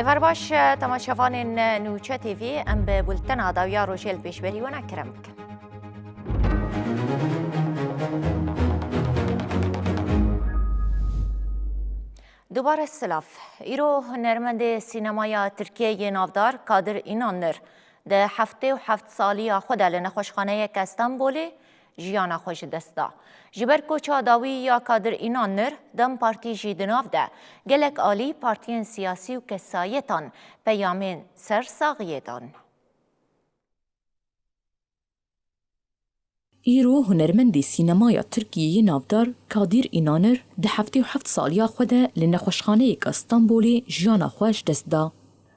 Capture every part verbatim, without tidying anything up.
Hevalbaş temaşevanên Nûçe T V, em bi bultena dawiya rojê li pêşberî we ne kerem bikin. Dubare silav. Îro hunermendê sînemaya Tirkiyê yê navdar Kadir Înanir di heftê û heft saliya xwe de li nexweşxaneyeke Stenbolê jiyana xwe ji dest da. Ji ber koça dawî ya Kadir Înanir, DEM Partî jî di nav de gelek alî partiyên siyasî û kesayetan peyamên sersaxiyê dan. Îro hunermendê sînemaya Tirkiyê yê navdar Kadir Înanir di heftê û heft saliya xwe de li nexweşxaneyeke Stenbolê jiyana xwe ji dest da.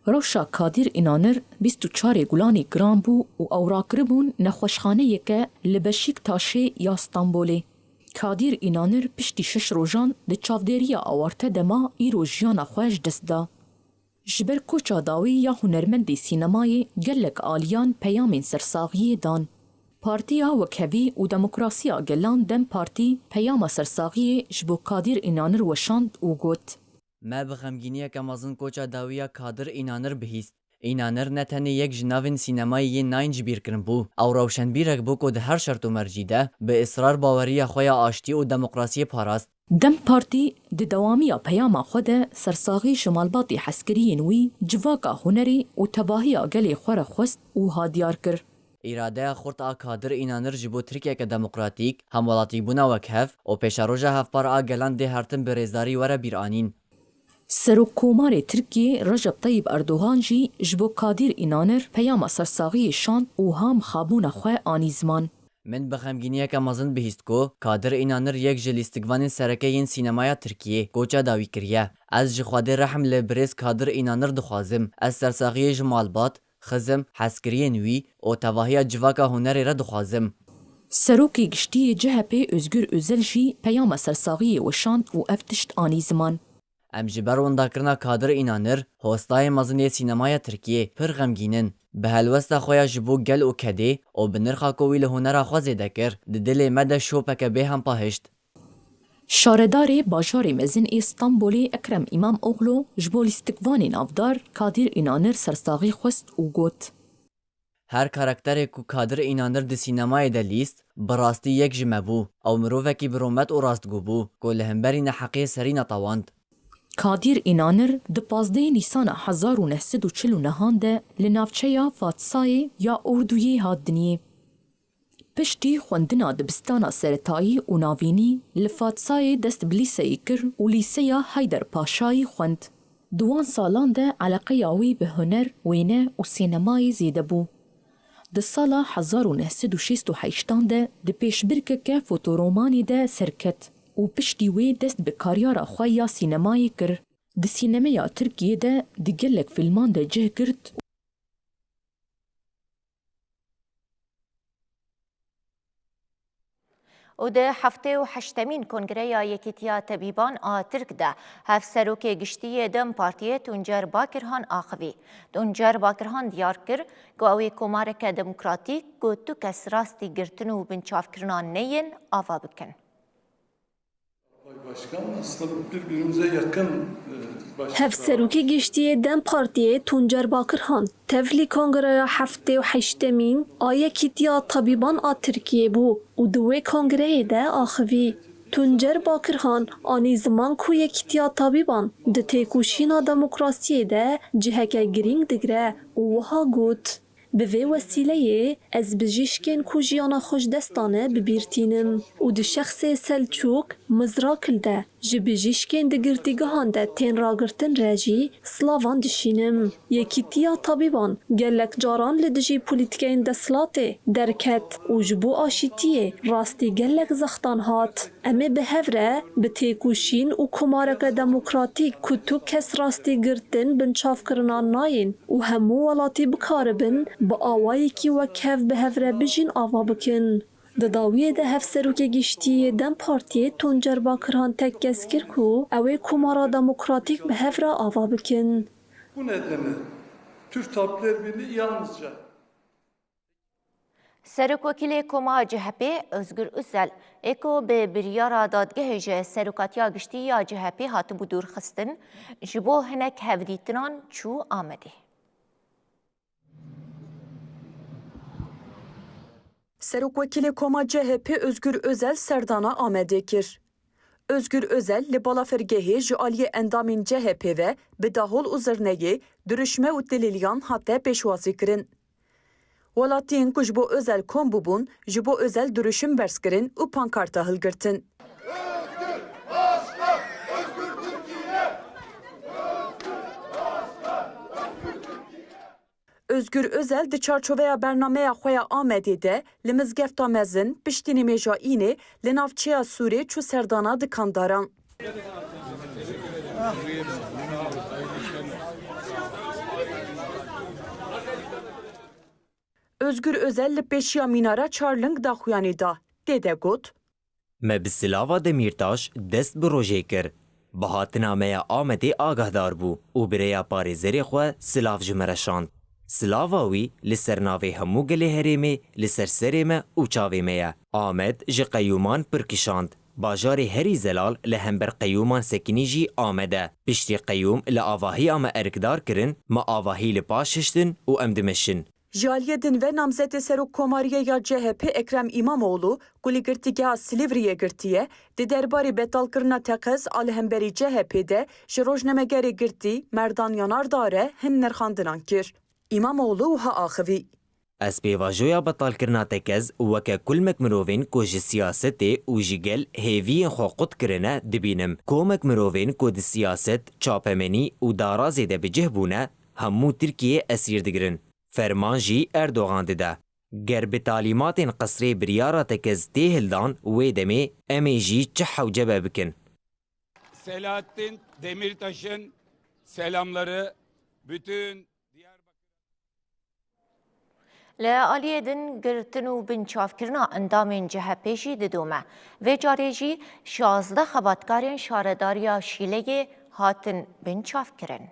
Rewşa Kadir Înanir bîst û çarê Gulanê giran bû û ew rakiribûn nexweşxaneyeke li Beşîktaşê ya Stenbolê. Kadir Înanir piştî şeş rojan di çavdêriya awarte de ma, îro jiyana xwe ji dest da. Ji ber koça dawî ya hunermendê sînemayê gelek aliyan peyamên sersaxiyê dan. Partiya Wekhevî û Demokrasiya Gelan DEM Partî peyama sersaxiyê ji bo Kadir Înanir weşand û got, Me bi xemgîniyeke mezin koça dawî ya Kadir Înanir bihîst. Înanir ne tenê yek ji navên sînemayê yên nayên jibîrkirin bû. Ew rewşenbîrek bû ku di her şert û mercî de bi israr baweriya xwe ya aştî û demokrasiyê parast. DEM Partî di dewamiya peyama xwe de sersaxî ji malbatê hezkiriyên wî, civaka hunerê û tevahiya gelê xwe re xwest û ha diyar kir. Îradeya xurt a Kadir Înanir ji bo Tirkiyeke demokratîk, hemwelatîbûna wekhev û pêşeroja hevpar a gelan dê her tim bi rêzdarî were bîranîn. Serokkomarê Tirkiyê Recep Tayyip Erdogan jî ji bo Kadir Înanir peyama sersaxiyê şand û ha mixabûna xwe anî ziman. Min bi xemgîniyeke mezin bihîst ku Kadir Înanir yek ji lîstikvanên sereke yên sînemaya Tirkiyê koça dawî kiriye. Ez ji Xwedê rehm li birêz Kadir Înanir dixwazim. Ez sersaxiyê ji malbat, xizim, hezkiriyên wî û tevahiya civaka hunerê re dixwazim. Serokê Giştî yê C H P Ozgur Ozel jî peyama sersaxiyê weşand û ev tişt anî ziman. Em ji ber windakirina Kadir Înanir, hostayê mezin yê sînemaya Tirkiyê, pir xemgîn in. Bi helwesta xwe ya ji bo gel û kedê û bi nirxa ku wî li hunera xwe zêde kir, di dilê me de şopeke bêhempa hişt. Şaredarê bajarê mezin ê Stenbolê Ekrem Îmamoglu ji bo lîstikvanê navdar Kadir Înanir sersaxî xwest û got, Her karakterê ku Kadir Înanir di sînemayê de lîst, bi rastî yek ji me bû. Ew mirovekî bi rûmet û rastgû bû, ku li hemberî neheqiyê serî netewand. Kadir Înanir di pazdehê Nîsana hezar û neh sed û çil û nehan de li navçeya Fatsayê ya Urduyê hat dinyê. Piştî xwendina dibistana seretayî û navînî li Fatsayê dest bi lîseyê kir û lîseya Heyder Paşayî xwend. Di wan salan de eleqeya wî bi huner, wêne û sînemayê zêde bû. Di sala hezar û neh sed û şêst û heştan de di pêşbirkeke fotoromanê de serket û piştî wê dest bi karyara xwe ya sînemayê kir. Di sînemeya Tirkiyê de di gelek fîlman de cih girt û di heftê û heştemîn Kongreya Yekîtiya Tebîban a Tirk de Hevserokê Giştî yê DEM Partiyê Tuncer Bakirhan axivî. Tuncer Bakirhan diyar kir ku ew ê komareke demokratîk ku tu kes rastî girtin û binçavkirina neyên ava bikin. Başkan, aslında birbirimize yakın, e, başkan. Hevserokê Giştî yê DEM Partiyê Tuncer Bakirhan tevlî Kongreya heftê û heştemîn a Yekîtiya Tabîban a Tirkiyê bû û di wê kongreyê de axivî. Tuncer Bakirhan anî ziman ku Yekîtiya Tabîban di têkoşîna demokrasiyê de ciheke girîng digire û wiha got, Bi vê wesîleyê ez bijîşkên ku jiyana xwe ji dest dane bi bîr tînim û di şexsê Selçûk Mizrakil de ji bijîşkên di girtîgehan de tên ragirtin re jî silavan dişînim. Yekîtiya Tabîban gelek caran li dijî polîtîkeyên desthilatê derket û ji bo aşîtiyê rastî gelek zextan hat. Em ê bi hev re bi têkoşîn û komareke demokratîk ku tu kes rastî girtin binçavkirina nayên û hemû welatî bikaribin bi awayekî wekhev bi hev re bijîn ava bikin. Di dawiyê de Hevserokê Giştî yê DEM Partiyê Tuncer Bakirhan tekkez kir ku ew ê komara demokratîk bi hev re ava bikin. Bu nedenle Türk Tabipler Birliği yalnızca. Serokwekîlê Koma C H P Ozgur Ozel, ê ku bi biryara dadgehê ji Serokatiya Giştî ya C H P hatibû dûrxistin, ji bo hinek hevdîtinan çû Amedê. Serokwekîlê Koma C H P Ozgur Ozel serdana Amedê kir. Ozgur Ozel li balafirgehê ji aliyê endamên C H P ve bi dahol û zirneyê, dirûşme û delîliyan hate pêşwazîkirin. Welatiyên ku ji bo Ozel kom bûbûn, ji bo Ozel dirûşim berz kirin û pankarta hilgirtin. Ozgur Ozel di çarçoveya bernameya xwe ya Amedê de li Mizgefta Mezin piştî nimêja înê li navçeya Sûrê çû serdana dikandaran. Ozgur Ozel li pêşiya mînara Çarling daxuyanî da. Tê de got. Me bi Silava Demîrtaş dest bi rojê kir. Bi hatina me ya Amedê agahdar bû û bi rêya parêzerê xwe silav ji me re şand. Silava wî li ser navê hemû gelê herêmê, li ser serê me û çavê me ye. Amed ji qeyûman pir kişand. Bajarê herî zelal li hember qeyûman sekinî jî Amed e. Piştî qeyûm li avahiya me erkdar kirin, me avahî li paş hiştin û em dimeşin. Ji aliyê din ve namzetê Serokkomariyê ya C H P Ekrem Îmamoğlu, ku li Girtîgeha Silîvriyê girtiye, di derbarê betalkirina teqez a li hemberî C H P de ji rojnamegerê girtî Merdan Yanardağ re hin nirxandinan kir. Îmamoğlu wiha axivî. Ez pêvajoya betalkirina tekez weke kulmek mirovên ku ji siyasetê û ji gel hêviyên xwe qut kirine dibînim. Komek mirovên ku di siyaset, çapemenî û darazê de bi cih bûne, hemû Tirkiyeyê esîr digirin. Ferman jî Erdogan dide. Ger bi talîmatên qesrê biryara tekez tê hildan, wê demê em ê jî çi hewcebe bikin. Selahattin Demirtaş'ın selamları bütün Diyarbakır. Li aliyê din girtin û binçavkirina endamên C H P jî didome. Vê carê jî şazdeh xebatkarên Şaredariya Şîleyê hatin binçavkirin.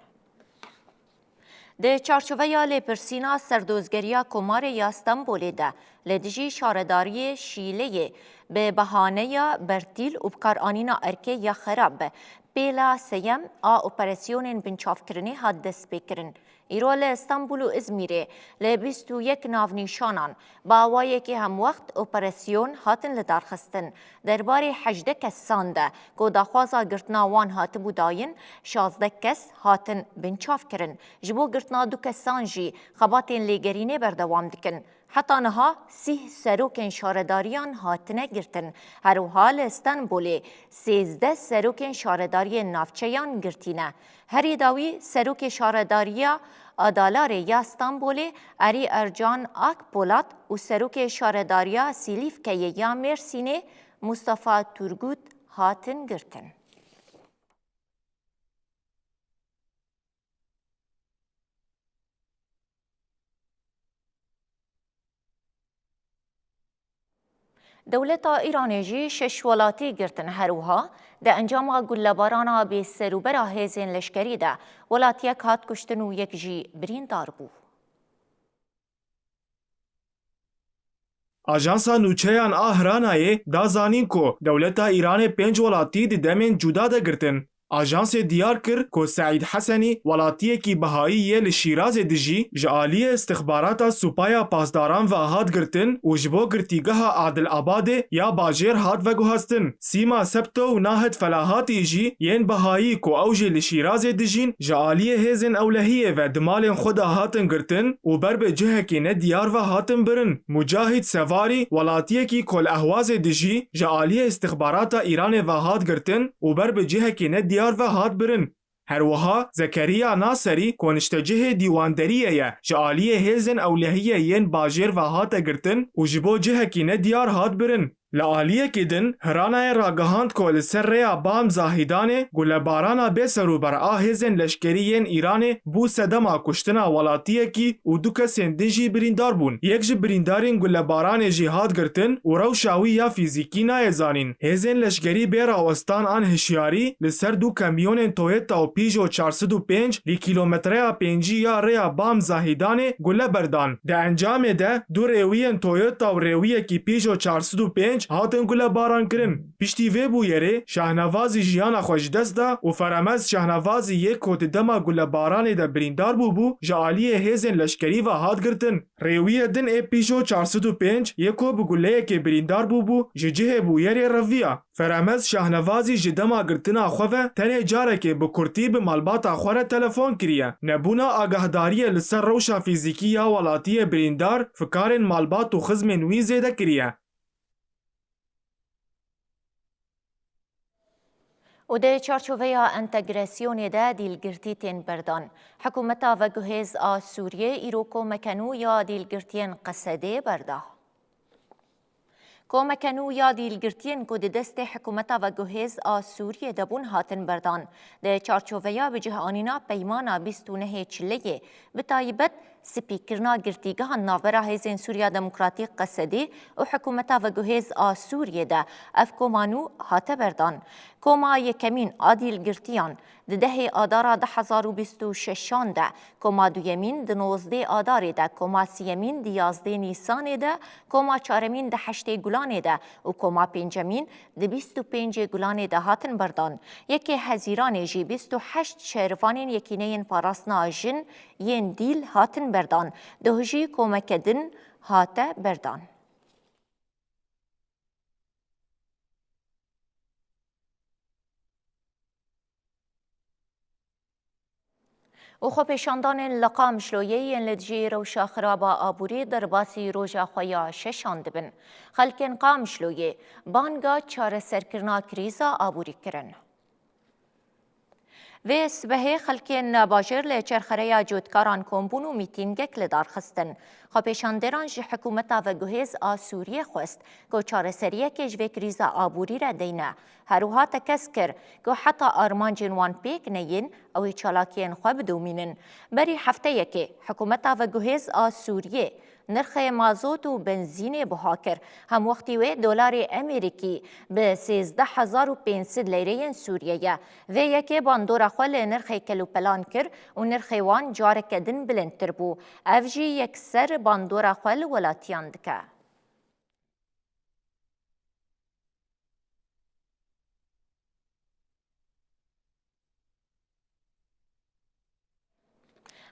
Di çarçoveya lêpirsîna Serdozgeriya Komarê ya Stenbolê de li dijî Şaredariyê Şîleyê bi behaneya bertîl û bikaranîna erkê ya xerab, pêla seyem a operasyonên binçavkirinê hat destpêkirin. Îro li Stenbul û Izmîrê li bîst û yek navnîşanan bi awayekî hemwext operasyon hatin lidarxistin. Derbarê hejdeh kesan de ku daxwaza girtina wan hatibû dayîn, şazdeh kes hatin binçavkirin. Ji bo girtina du kesan jî xebatên lêgerînê berdewam dikin. Heta niha sîh serokên şaredariyan hatine girtin. Her wiha li Stenbolê sêzdeh serokên şaredariyên navçeyan girtî ne. Herî dawî serokê şaredariya Adalarê ya Stenbolê Erî Ercan Akpolat û serokê şaredariya Sîlîfkeyê ya Mêrsînê Mustafa Turgut hatin girtin. Dewleta Îranê jî şeş welatî girtin, her wiha di encama gullebarana bêserûbera hêzên leşkerî de welatiyek hat kuştin û yek jî birîndar bû. Ajansa Nûçeyan a Hranayê da zanîn ku dewleta Îranê pênc welatî di demên cuda de girtin. Ajansê diyar kir ku Seîd Hesenî, welatiyekî Bihayî yê li Şîrazê dijî, ji aliyê istixbarata Supaya Pasdaran ve hat girtin û ji bo girtîgeha Adilabadê ya bajêr hat veguhestin. Sîma Sebto û Nahid Felahatî jî yên Bihayî ku ew jî li Şîrazê dijîn, ji aliyê hêzên ewlehiyê ve di malên xwe de hatin girtin û ber bi cihekî nediyar ve hatin birin. Mucahîd Sevarî, welatiyekî ku li Ehwazê dijî, ji aliyê istixbarata Îranê ve hat girtin û ber bi cihekî nediyar ve hat birin. Her wiha Zekeriya Naserî, ku niştecihê dîwanderiyê ye, ji aliyê hêzên ewlehiyê yên bajêr ve hate girtin û ji bo cihekî nediyar hat birin. Li aliyekî din, Hiranayê ragihand ku li ser rêya Bam Zahîdanê gulebarana bêserûber a hêzên leşkerî yên Îranê bû sedema kuştina welatiyekî û du kesên din jî birîndar bûn. Yek ji birîndarên gulebaranê jî hat girtin û rewşa wî ya fîzîkî nayê zanîn. Hêzên leşkerî bê rawestan an hişyarî li ser du kamyonên Toyota û Peugeot çar sed û pênc li kîlometreya pêncî ya rêya Bam Zahîdanê gule berdan. Di encamê de du rêwiyên Toyota û rêwiyekî Peugeot çar sed û pênc hatin gulebarankirin. Piştî vê bûyerê Şahnevazî jiyana xwe ji dest da û Feremez Şahnevazî yê ku di dema gulebaranê de birîndar bûbû, ji aliyê hêzên leşkerî ve hat girtin. Rêwiye din ê Peugeot çar sed û pênc yê ku bi guleyekê birîndar bûbû, ji cihê bûyerê reviya. Feremez Şahnevazî ji dema girtina xwe ve tenê carekê bi kurtî bi malbata xwe re telefon kiriye. Nebûna agahdariyê li ser rewşa fîzîkî ya welatiyê birîndar fikarên malbat û xizmên wî zêde kiriye. Û di çarçoveya entegrasyonê de dîlgirtî tên berdan. Hikûmeta veguhêz a Sûriyê îro komeke nû ya dîlgirtiyên Qesedê berda. Komeke nû ya dîlgirtiyên ku di destê hikûmeta veguhêz a Sûriyê de bûn hatin berdan. Di çarçoveya bicihanîna peymana bîst û nehê Çileyê, bi taybet spîkirina girtîgehan navbera Hêzên Sûriya Demokratîk Qesedî û hikûmeta veguhêz a Sûriyê de ev koma nû hate berdan. Koma yekemîn a dîlgirtiyan di dehê Adara du hezar û bîst û şeşan de, koma duyemîn di nozdê Adarê de, koma siyemîn di yazdê Nîsanê de, koma çaremîn di heştê Gulanê de û koma pêncemîn di bîst û pêncê Gulanê de hatin berdan. Yekê Hezîranê jî bîst û heşt şervanên Yekîneyên Parastina Jin yên dîl hatin berdan. Doh jî komeke din hate berdan. û xwepêşandanên li Qamişloyê yên li dijî rewşa xiraba aborî derbasî roja xwe ya şeşan dibin. Xelkên Qamişloyê banga çareserkirina krîza aborî kirin. Vê sibehê xelkên bajêr li çerxereya cotkaran kom bûn û mîtîngek li dar xistin. Xwepêşandêran ji hikûmeta veguhêz a Sûriyê xwest ku çareseriyekê ji vê krîza aborî re deyne. Her wiha tekez kir ku heta armancên wan pêk neyên, ew ê çalakiyên xwe bidomînin. Berî hefteyekê hikûmeta veguhêz a Sûriyê nirxê mazot û benzînê buha kir. Hemwextî wê dolarê Amerîkî bi sêzdeh hezar û pênc sed leyreyên Sûriyê ye. Vê yekê bandora xwe li nirxê kelûpelan kir û nirxê wan careke din bilindtir bû. Ev jî yekser bandora xwe li welatiyan dike.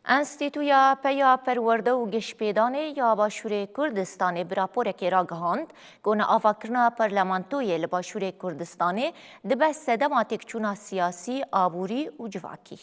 Enstîtuya Peya Perwerde û Gişpêdanê ya Başûrê Kurdistanê bi raporekê ragihand ku neavakirina parlamentoyê li Başûrê Kurdistanê dibe sedema têkçûna siyasî, aborî û civakî.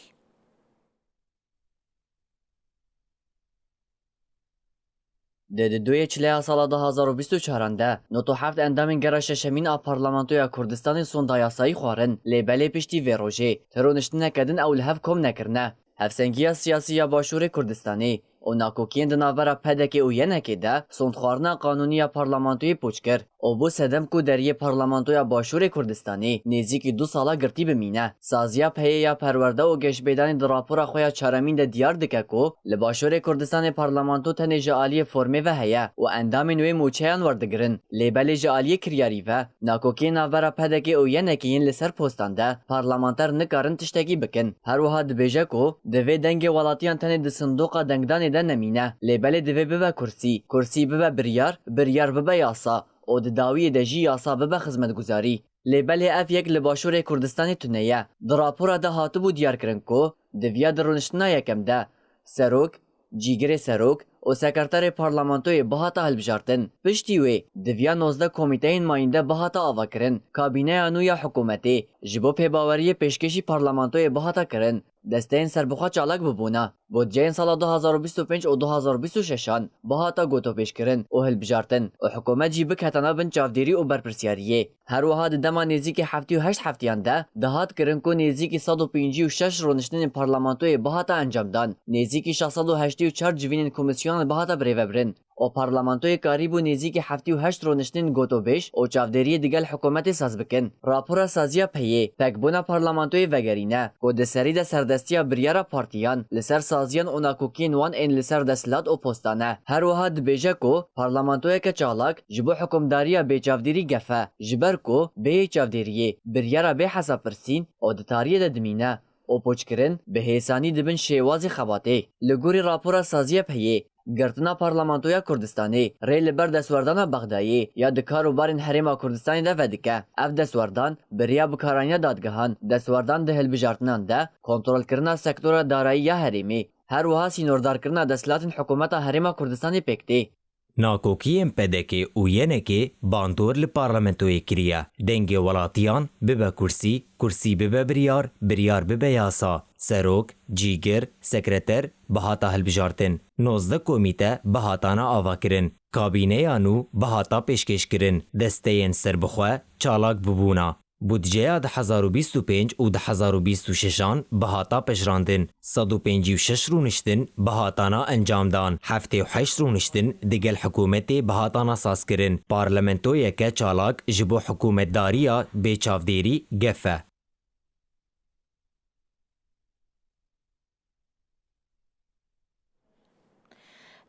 Di di duyê Çileya sala du hazar û bîst û çaran de, nod û heft endamên gera şeşemîn a Parlamentoya Kurdistanê sonda yasayî xwarin, lê belê piştî vê rojê, ti rûniştineke din ew li hev kom nekirine. Hevsengiya siyasî ya Başûrê Kurdistanê û nakokiyên di navbera P D K û Y N K de sondxwarina qanûnî ya Parlamentoyê pûç kir. û bû sedem ku deriyê Parlamentoya Başûrê Kurdistanê nêzîkî du sala girtî bimîne. Saziya Peyê ya Perwerde û Geşbêdanê di rapora xwe ya çaremîn de diyar dike ku li Başûrê Kurdistanê parlamento tenê ji aliyê formê ve heye û endamên wê mûçeyan werdigirin, lê belê ji aliyê kiryarî ve nakokiyên navbera P D K û Y N K yên li ser postan de parlamenter nikarin tiştekî bikin. Her wiha dibêje ku divê dengê welatiyan tenê di sindoqa dengdanê de nemîne, lê belê divê bibe kursî, kursî bibe biryar, biryar bibe yasa. û di dawiyê de jî yasa bibe xizmetguzarî. Lê belê ev yek li Başûrê Kurdistanê tune ye. Di rapora de hatibû diyarkirin ku diviya di rûniştina yekem de serok, cîgirê serok û sekreterê parlamentoyê bihata hilbijartin. Piştî wê diviya nozdeh komîteyên mayînde bihata avakirin. Kabîneya nû ya hikûmetê ji bo pêbaweriyê pêşkêşî parlamentoyê bihata kirin. Desteyên serbixwe çalak bibûna. Budceyên sala du hazar û bîst û pênc û du hazar û bîst û şeşan bihata gotopêşkirin û hilbijartin û hikûmet jî biketana bin çavdêrî û berpirsiyariyê. Her wiha di dema nêzîkî heftê û heşt heftiyan de dihat kirin ku nêzîkî sed û pêncî û şeş rûniştinên parlamentoyê bihata encamdan, nêzîkî şeş sed û heştê û çar civînên komîsyonan bihata birêvebirin. û parlamentoyê karîbû nêzîkî heftê û heşt rûniştên gotobêj û çavdêriyê digel hikûmetê saz bikin. Rapora saziya peyê, pekbûna parlamentoyê vegerîne, ku di serî de serdestiya biryara partiyan li ser saziyan û nakokiyên wan ên li ser desthilat û postan e. Her wiha dibêje ku parlamentoyeke çalak ji bo hikûmdariya bêçavdêrî gef e, ji ber ku bêyî çavdêriyê biryara bê hesabpirsîn û di tariyê de dimîne û pûçkirin bi hêsanî dibin şêwazî xebatê. Li gorî rapora saziya peyê, girtina Parlamentoya Kurdistanê rê li ber destwerdana Bexdayê ya di kar û barên Herêma Kurdistanê de vedike. Ev destwerdan bi riya bikaranîna dadgehan, destwerdan di hilbijartinan de, kontrolkirina sektora darayî ya herêmê, her wiha sînordarkirina desthilatên hikûmeta Herêma Kurdistanê pêk tê. Nakokiyên P D K û Y N K bandor li parlamentoyê kiriye. Dengê welatiyan bibe kursî, kursî bibe biryar, biryar bibe yasa. Serok, cîgir, sekreter bihata hilbijartin. Nozdeh komîte bihatana avakirin. Kabîneya nû bihata pêşkêşkirin. Desteyên serbixwe çalak bibûna. Budceya du hezar û bîst û pênc û du hezar û bîst û şeşan bihata pejirandin. Sed û pêncî û şeş rûniştin bihatana encamdan. Heftê û heşt rûniştin digel hikûmetê bihatana sazkirin. Parlamentoyeke çalak ji bo hikûmetdariya bêçavdêrî gef e.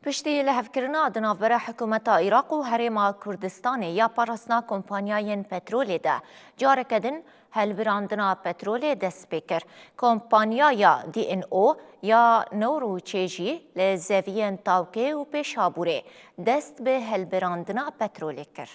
Piştî lihevkirina di navbera hikûmeta Iraq û Herêma Kurdistanê ya parastina kompanyayên petrolê de, careke din hilbirandina petrolê dest pê kir. Kompanyaya D N O ya Norwêcê jî li zeviyên Tawkê û Pêşabûrê dest bi hilbirandina petrolê kir.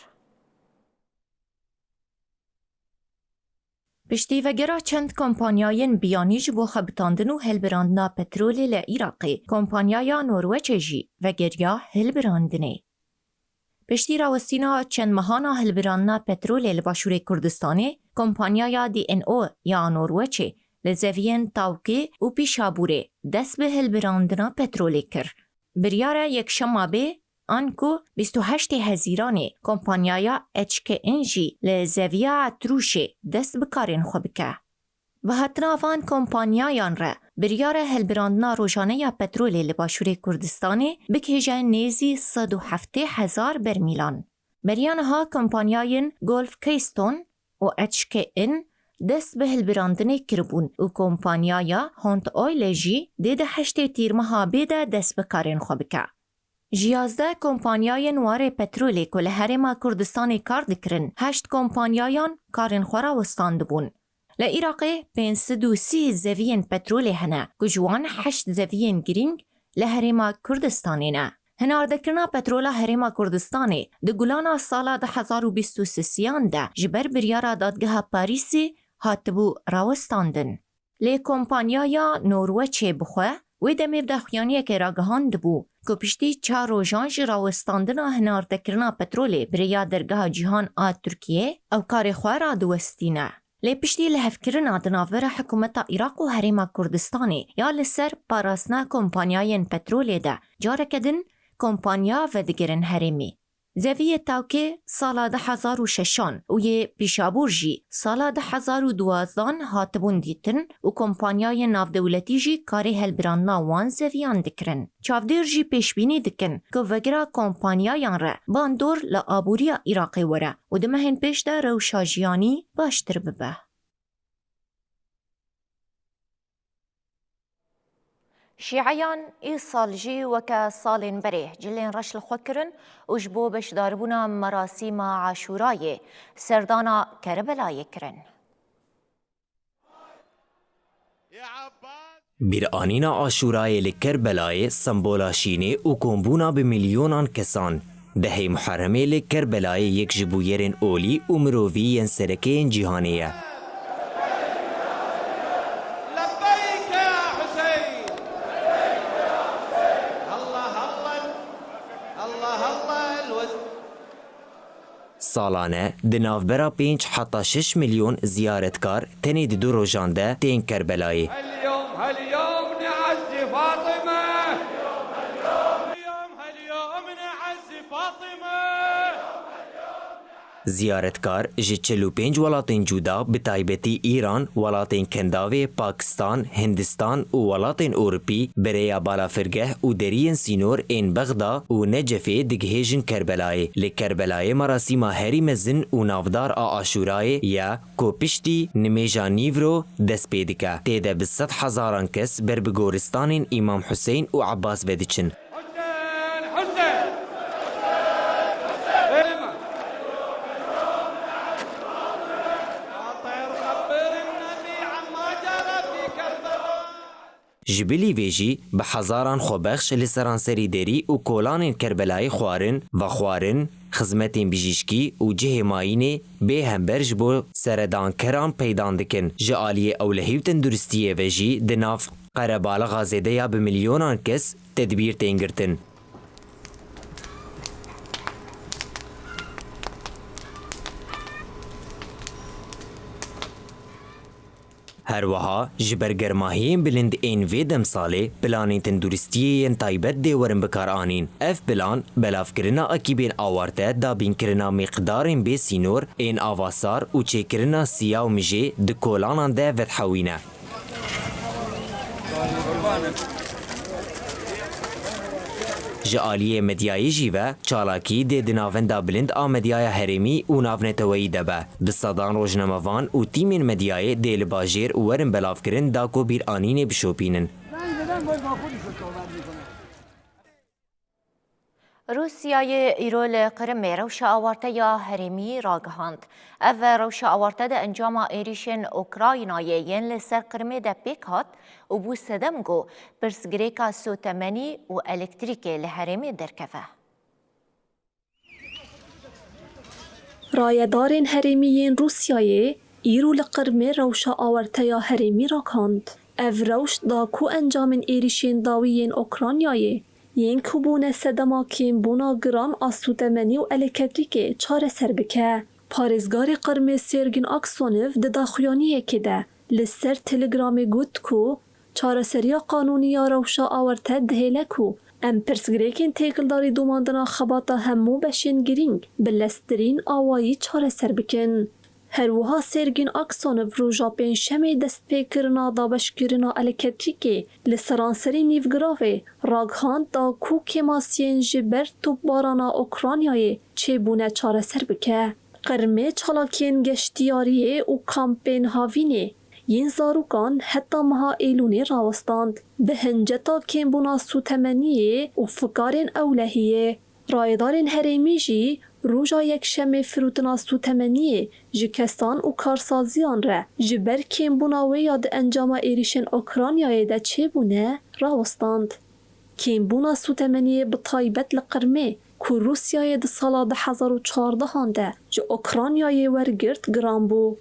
Piştî vegera çend kompanyayên biyanî ji bo xebitandin û hilbirandina petrolê li Iraqê, kompanyaya Norwecê jî vegeriya hilbirandinê. Piştî rawestîna çend mehan a hilbirandina petrolê li Başûrê Kurdistanê, kompanyaya D N O ya Norwecê li zeviyên Tawkê û Pîşabûrê dest bi hilbirandina petrolê kir. Biryare yekşema bê, anku bîst û heştê Hezîranê kompanyaya H K N jî li zeviya Etrûşê dest bi karên xwe bike. Bi hatina van kompanyayan re biryare hilbirandina rojane ya petrolê li Başûrê Kurdistanê bikêje nêzî sed û heftê hezar bermîlan. Beriya niha kompanyayên Gulf Keystone û H K N dest bi hilbirandinê kiribûn û kompanyaya Hond Oil jî dê di heştê Tîrmeha bê de dest bi karên xwe bike. Ji yazdeh kompanyayên warê petrolê ku li Herêma Kurdistanê kar dikirin, heşt kompanyayan karên xwe rawestandibûn. Li Iraqê pênc sed û sî zeviyên petrolê hene ku ji wan heşt zeviyên girîng li Herêma Kurdistanê ne. Hinardekirina petrola Herêma Kurdistanê di Gulana sala du hezar û bîst û sisiyan de ji ber biryara Dadgeha Parîsê hatibû rawestandin. Lê kompanyaya Norwecê bi xwe wê demê bi daxuyaniyekê ragihandibû ku piştî çar rojan ji rawestandina hinardekirina petrolê bi rêya Dergeha Cîhan a Tirkiyê ew karê xwe radiwestîne. Lê piştî lihevkirina di navbera hikûmeta Iraq û Herêma Kurdistanê ya li ser parastina kompanyayên petrolê de careke din kompanya vedigerin herêmê. Zeviyê Tawkê sala du hezar û şeşan û yê Pîşabûr jî sala du hezar û duwazdan hatibûn dîtin û kompanyayên navdewletî jî karê helbirandina wan zeviyan dikirin. Çavdêr jî pêşbînî dikin ku vegira kompanyayan re bandor li aboriya Iraqê were û di mehên pêş de rewşa jiyanî baştir bibe. Şîeyan îsal jî weke salên berê cilên reş li xwe kirin û ji bo beşdarbûna merasîma Aşûrayê serdana Kerbelayê kirin. Bîranîna Aşûrayê li Kerbelayê sembola şînê û kombûna bi milyonan kesan. Dehê Muherremê li Kerbelayê yek ji bûyerên olî û mirovî yên sereke yên cîhanê ye. لبيك يا حسين. الله الله، الله الله الود. Salane di navbera pênc heta şeş milyon ziyaretkar tenê di du rojan de tên Kerbelayê. هاليوم، هاليوم نعزي فاطمة. اليوم، هاليوم نعزي فاطمة. Ziyaretkar ji çil û pênc welatên cuda, bi taybetî Îran, welatên Kendavê, Pakistan, Hindistan û welatên Ewropî, bi rêya balafirgeh û deriyên sînor ên Bexda û Necefê digihêjin Kerbelayê. Li Kerbelayê merasîma herî mezin û navdar a Aşûrayê ye, ku piştî nimêja nîvro dest pê dike. Tê de bi sed hezaran kes ber bi goristanên Îmam Huseyn û Ebbas ve diçin. Ji bilî vê jî bi hezaran xwebexş li seranserî derî û kolanên Kerbelayê xwarin, vexwarin, xizmetên bijîşkî û cihê mayînê bê hember ji bo seredankeran peydan dikin. Ji aliyê ewlehî û tenduristiyê ve jî di nav qerebalixa zêde ya bi milyonan kes tedbîr tên girtin. Her wiha ji ber germahiyên bilind ên vê demsalê, planên tenduristiyê yên taybet dê werin bikaranîn. Ev plan, belavkirina ekîbên awarte, dabînkirina miqdarên bê sînor ên avasar û çêkirina siya û mijê di kolanan de vedihewîne. Ji aliyê medyayê jî ve çalakî dê di navenda bilind a medyaya herêmî û navneteweyî de be. Bi sedan rojnamevan û tîmên medyayê dê li bajêr û werin belavkirin da ku bîranînê bişopînin. Rûsyayê îro li Qrimê rewşa awarte ya herêmî ragihand. Ev rewşa awarte di encama êrîşên Ukraynayê yên li ser Qrimê de pêk hat û bû sedem ku pirsgirêka sotemenî û elektrîkê li herêmê derkeve. Rayedarên herêmî yên Rûsyayê îro li Qirmê rewşa awarte ya herêmî ragihand. Ev rewş da ku encamên êrîşên dawî yên Ukraynayê yên ku bûne sedema kêmbûna giran a sûtemenî û elektrîkê çareser bike. Parêzgarê Qirmê Sergin Aksonev di daxuyaniyekê de li ser Telegramê got ku çareseriya qanûnî ya rewşa awarte dihêle ku em pirsgirêkên têkildarî domandina xebata hemû beşên girîng bi leztirîn awayî çareser bikin. Her wiha Sergin Aksonev roja Pêncşemê destpêkirina dabeşkirina elektrîkê li seranserî Nîvgiravê ragihand da ku kêmasiyên ji ber topbarana Ukraynayê çêbûne çareser bike. Qirmê çalakiyên geştiyariyê û kampên havînê yên zarokan heta meha Êlûnê rawestand, bi hinceta kêmbûna sûtemeniyê û fikarên ewlehiyê. Rayedarên herêmî jî roja Yekşemê firotina sûtemeniyê ji kesan û karsaziyan re ji ber kêmbûna wê ya di encama êrîşên Ukraynayê de çêbûne rawestand. Kêmbûna sûtemeniyê bi taybet li Qirmê ku Rûsyayê di sala du hezar û çardehan de ji Ukraynayê wergirt giran bû.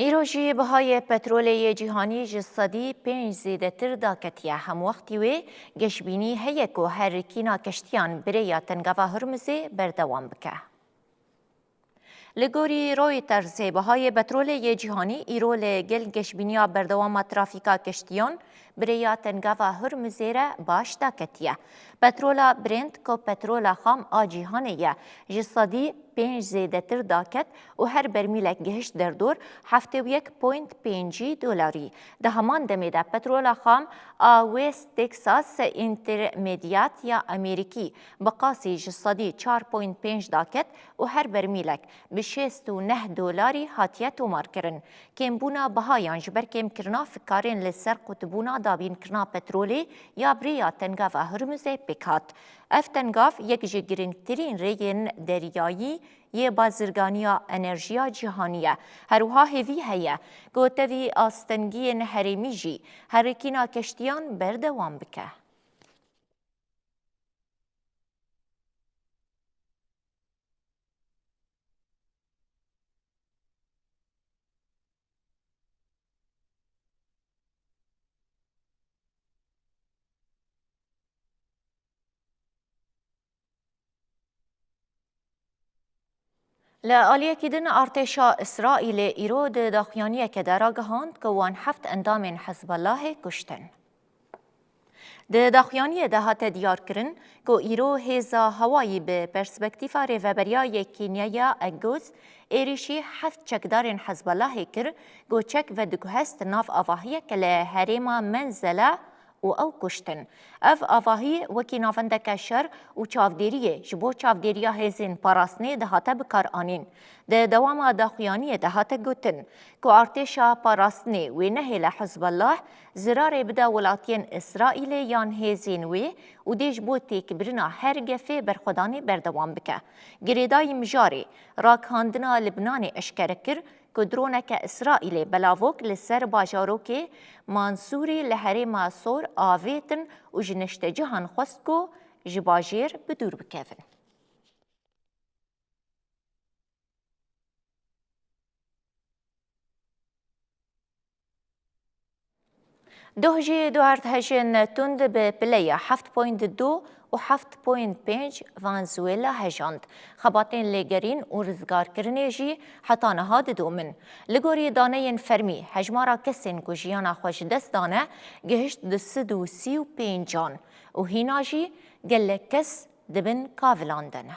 Îro jî bihayê petrolê yê cîhanî ji sedî pênc zêdetir daketiye. Hemwextî wê geşbînî heye ku herikîna keştiyan bi rêya Tengava Hurmizê berdewam bike. Li gorî Reutersê, bihayê petrolê yê cîhanî îro li gel geşbîniya berdewama trafîka keştiyan bi rêya Tengava Hurmizê re baş daketiye. Petrola Brent ku petrola xam a cîhanê ye, ji sedî pênc zêdetir daket û her bermîlek gihişt derdor heftê û yek point pêncî dolarî. Di heman demê de petrola xam a West Texas Intermediate ya Amerîkî bi qasî ji sedî çar point pênc daket û her bermîlek bi şêst û neh dolarî hatiye tomarkirin. Kêmbûna bihayan ji ber kêmkirina fikarên li ser qutbûna dabînkirina petrolê ya bi rêya Tengava Hurmizê pêk hat. Ev tengav yek ji girîngtirîn rêyên deryayî yê bazirganiya enerjiya cîhanî ye. Her wiha hêvî heye ku tevî astengiyên herêmî jî herikîna keştiyan berdewam bike. Li aliyekî din, artêşa Îsraîlê îro di daxuyaniyeke de ragihand ku wan heft endamên Hizbulahê kuştin. Di daxuyaniyê de hate diyarkirin ku îro hêza hewayî bi perspektîfa Rêveberiya Yekîniya ya Egos êrîşî heft çekdarên Hezbollahê kir ku çek vediguhest nav avahiyeke li herêma Menzela û ew kuştin. Ev avahî wekî navendeke şer û çavdêriyê ji bo çavdêriya hêzên parastinê dihate bikaranîn. Di dewama daxuyaniyê de hate gotin ku artêşa parastinê wê nehêle Hizbullah zirarê bide welatiyên Îsraîlê yan hêzên wê û dê ji bo têkbirina her gefê berxwedanê berdewam bike. Girêdayî mijarê ragihandina Libnanê eşkere kir ku droneke Îsraîlê belavok li ser bajarokê Mansûrî li herêma Sor avêtin û ji neştecihan xwest ku ji bajêr bi dûr bikevin. Doh jî du erdhejên tund bi pileya heft point du û heft point pênc Venezuela hejand. Xebatên lêgerîn û rizgarkirinê jî heta niha didomin. Li gorî daneyên fermî, hejmara kesên ku jiyana xwe ji dest dane gihişt du sed û sî û pêncan û hîna jî gelek kes di bin kavilan de ne.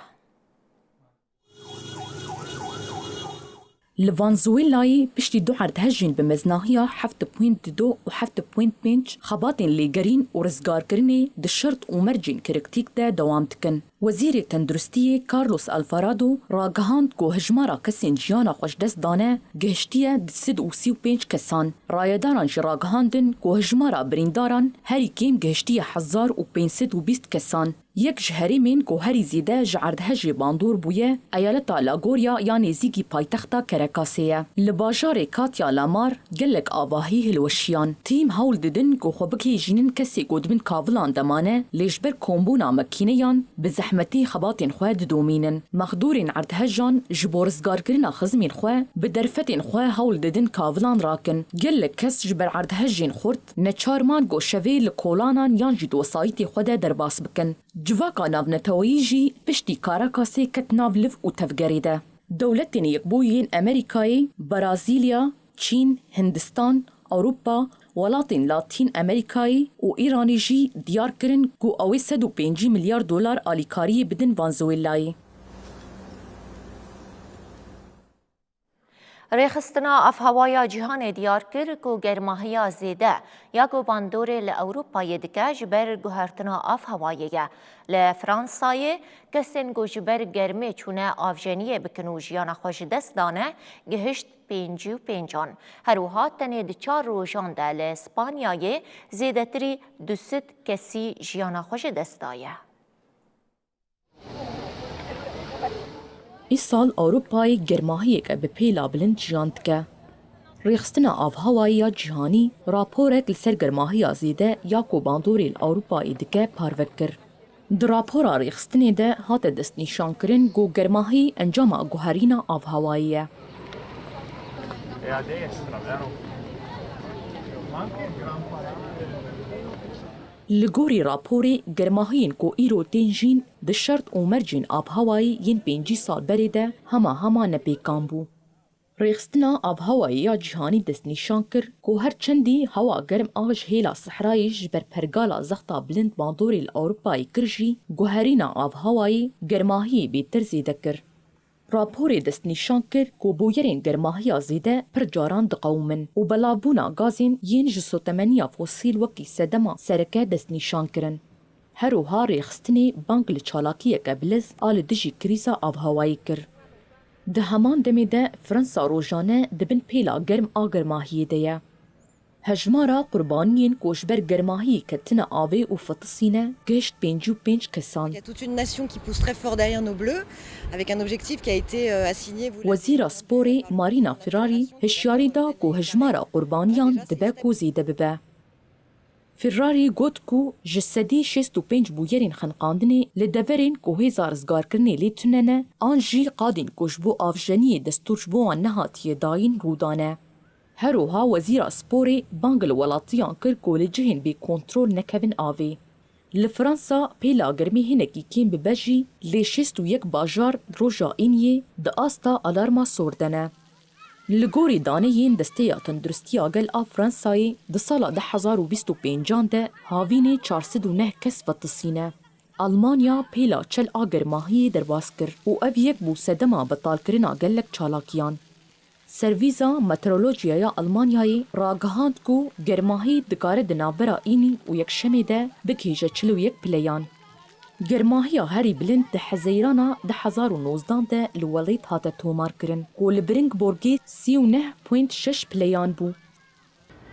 Li Venezuelayê piştî du erdhejên bi meznahiya heft point du û heft point pênc xebatên lêgerîn û rizgarkirinê di şert û mercên kriktîk de dewam dikin. Wezîrê Tenduristiyê Carlos Alvarado ragihand ku hejmara kesên jiyana xwe ji dest dane gihiştiye du sed û sî û pênc kesan. Rayedaran jî ragihandin ku hejmara birîndaran herî kêm gihiştiye hezar û pênc sed û bîst kesan. Yek ji herêmên ku herî zêde ji erdhejê bandor bûye, eyaleta Lagoria ya nêzîkî paytexta Kerekasê ye. Li bajarê Katya Lamar gelek avahî hilweşiyan. Tîm hewl didin ku xwe bigihîjînin kesê ku di bin kavilan de mane, lê ji ber kombûna makîneyan bi zehmetî xebatên xwe didomînin. Mexdûrên erdhejan ji bo rizgarkirina xizmên xwe bi derfetên xwe hewl didin kavilan rakin. Gelek kes ji ber erdhejên xurt neçar man ku şevê li kolanan yan jî di wesayîtê xwe de derbas bikin. Civaka navneteweyî jî piştî Karakasê ket nav liv û tevgerê de. Dewletên Yekbûyî yên Amerîkayê, Brazîlya, Çîn, Hindistan, Ewropa, welatên Latîn Amerîkayê û Îranê jî diyar kirin ku ew ê sed û pêncî milyar dolar alîkariyê bidin Venezuelayê. Rêxistina Avhewa ya Cîhanê diyar kir ku germahiya zêde ya ku bandorê li Ewropayê dike ji ber guhertina avhewayê ye. Li Fransayê kesên ku ji ber germê çûne avjeniyê bikin û jiyana xwe ji dest dane, gihişt pêncî û pêncan. Her wiha tenê di çar rojan de li Spanyayê zêdetirî du sed kesî jiyana xwe ji dest daye. Îsal Ewropayê germahiyeke bi pêla bilind jiyan dike. Rêxistina Avhewayê ya Cîhanî raporek li ser germahiya zêde ya ku bandorê li Ewropayê dike parve kir. Di rapora rêxistinê de hate destnîşankirin ku germahî encama guherîna avhewayê ye. Li gorî raporê, germahiyên ku îro tên jîn di şert û mercên avhewayî yên pêncî sal berê de hema hema nepêkan bû. Rêxistina Avhewayê ya Cîhanî destnîşan kir ku her çendî hewa germ a ji hêla sehrayê ji ber pergala zexta bilind bandorê li Ewropayê kir jî, guherîna avhewayê germahiyê bêtir zêde kir. Raporê destnîşan kir ku bûyerên germahiya zêde pir caran diqewimin û belavbûna gazên yên ji sotemeniya fosîl wekî sedema sereke destnîşan kirin. Her wiha rêxistinê bang li çalakiyeke biliz a li dijî krîza avhewayê kir. Di heman demê de Fransa rojane di bin pêla germ a germahiyê de ye. Hejmara qurbaniyên ku ji ber germahiyê ketine avê û fetisîne gihişt pêncî û pênc kesan. Il y a toute une nation qui pousse très fort derrière nos bleus, avec un objectif qui a été, euh, assigné, vous l'avez Wezîra Sporê Marina Ferrari hişyarî da ku hejmara qurbaniyan dibe ku zêde bibe. Ferrari got ku ji sedî şêst û pênc bûyerên xeniqandinê li deverên ku hêza rizgarkirinê lê tune ne, an jî qadên ku ji bo avjeniyê destûr ji bo wan nehatiye dayîn rû dane. Her wiha Wezîra Sporê bang li welatiyan kir ku li cihên bêkontrol nekevin avê. Li Fransa pêla germê hinekî kêm bibe jî, lê şêst û yek bajar roja îniyê di asta alarma sor de ne. Li gorî daneyên Desteya Tenduristiya Gel a Fransayê, di sala du hezar û bîst û pêncan de havînê çar sed û neh kes vetisîne. Almanya pêla çel a germahiyê derbas kir û ev yek bû sedema betalkirina gelek çalakiyan. Servîza Meteorolojiyaya Almanyayê ragihand ku germahî dikare di navbera înî û yekşemê de bigihîje çil û yek pileyan. Germahiya herî bilind di Hezeyrana du hezar û nozdan de li welêt hate tomarkirin ku li Biringborgê sî û neh point şeş pileyan bû.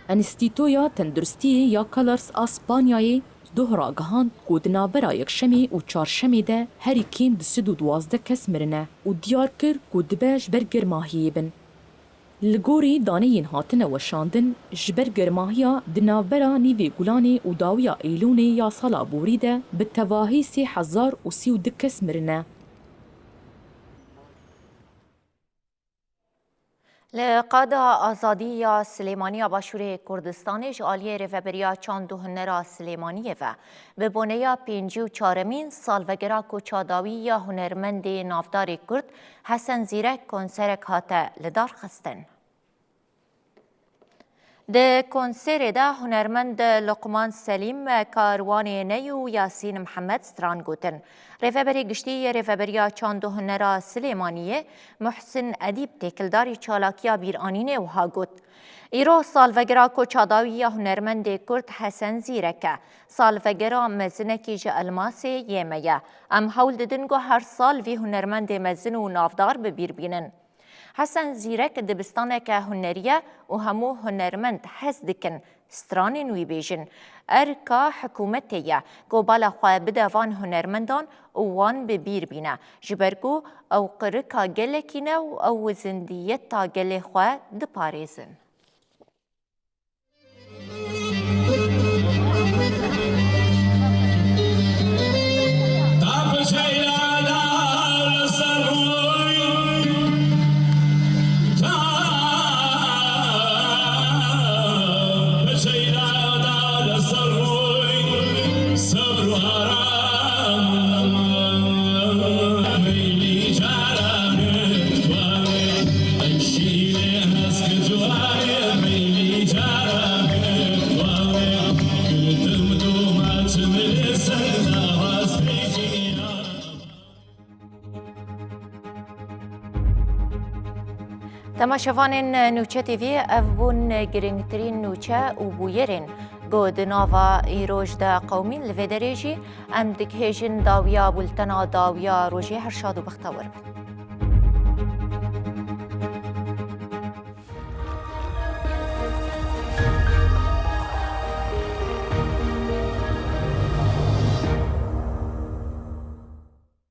Enstîtoya Tenduristiyê ya Calars a Spanyayê doh ragihand ku di navbera yekşemê û çarşemê de herî kêm du sed û duwazdeh kes mirine û diyar kir ku dibe ji ber germahiyê bin. Li gorî daneyên hatine weşandin, ji ber germahiya di navbera nîvê Gulanê û dawiya Eylûnê ya sala borî de bi tevahî sê hezar û sî û du kes mirine. Li Qada Azadî ya Silêmaniya Başûrê Kurdistanê ji aliyê Rêveberiya Çand û Hunera Silêmaniyê ve bi boneya pêncî û çaremîn salvegera koça dawî ya hunermendê navdarê Kurd Hesen Zîrek konserek hate lidarxistin. Di konserê de hunermend Luqman Selîm, Karwanê Ney û Yasîn Mihemed stran gotin. Rêveberê Giştî yê Rêveberiya Çand û Hunera Silêmaniyê Muhsin Edîb têkildarî çalakiya bîranînê wiha got, Îro salvegera koça dawî ya hunermendê Kurd Hesen Zîrek e. Salvegera mezinekî ji elmasê yê me ye. Em hewl didin ku her sal vî hunermendê mezin û navdar bi bîr bînin. Hesen Zîrek dibistaneke hunerî ye û hemû hunermend hez dikin stranên wî bêjin. Erka hikûmetê ye ku bala xwe bide van hunermendan û wan bi bîr bîne, ji ber ku ew qirika gelekî ne û ew wizindiyeta gelê xwe diparêzin. Temaşevanên Nûçe T V, ev bûn girîngtirîn nûçe û bûyerên ku di nava îroj de qewimîn. Li vê derê jî em digihêjin dawiya bultena dawiya rojê. Her şad û bextewar bin.